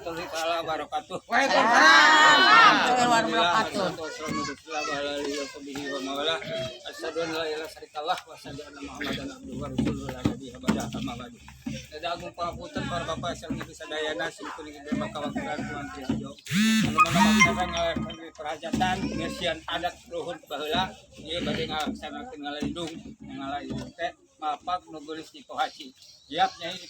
Warahmatullahi taala wabarakatuh. Waalaikumsalam warahmatullahi Wabarakatuh. Asyhadu an la ilaha illallah wa asyhadu anna Muhammadan abduhu wa rasuluhu la nabiyya ba'da amma ba'du. Dada agung pangapunten para bapak sareng ibu sadayana sim kuring bakawakilan ku Mantri Harjo. Anu mana maksana ngalaksanakeun perhajatan ngeusian adat luhur baheula ieu bade ngalaksanakeun ngalalindung ngalalindung teh mapak nu geulis di Pohaci. Siap nyai di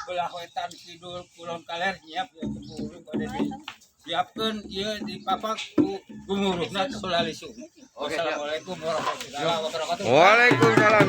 belah wetan kidul kulon kaler nyiap ya keburu bade di siapkeun ieu dipapak ku gumuruhna sulalisung. Wassalamualaikum warahmatullahi wabarakatuh. Waalaikumsalam.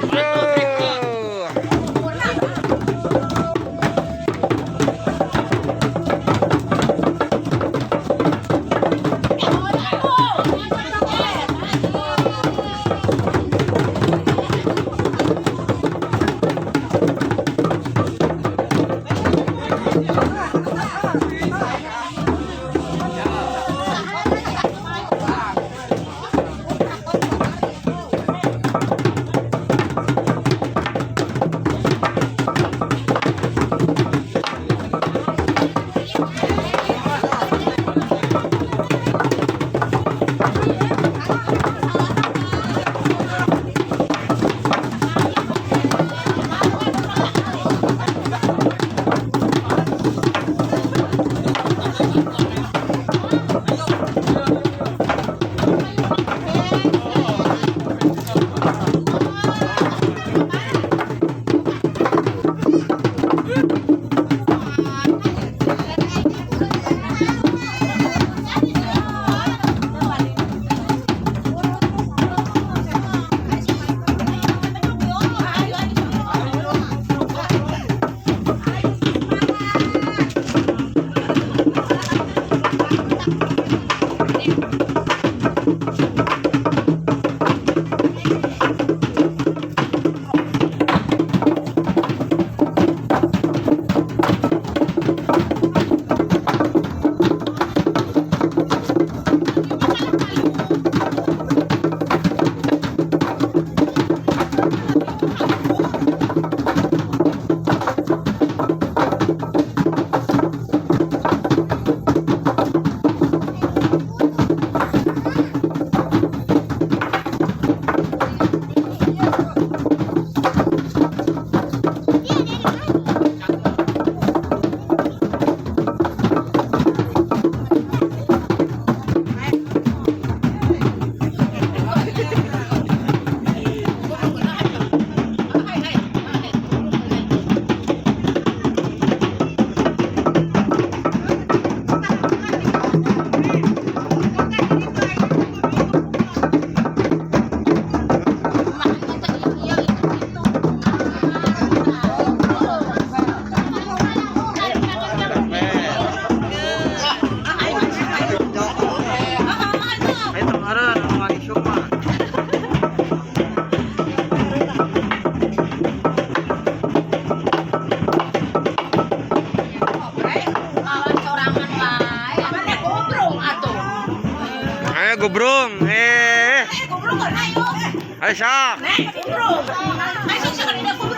Ayo gobrong. Eh. Gobrong kan ayo. Ayo sak. Gobrong. Ayo sok sekali gobrong.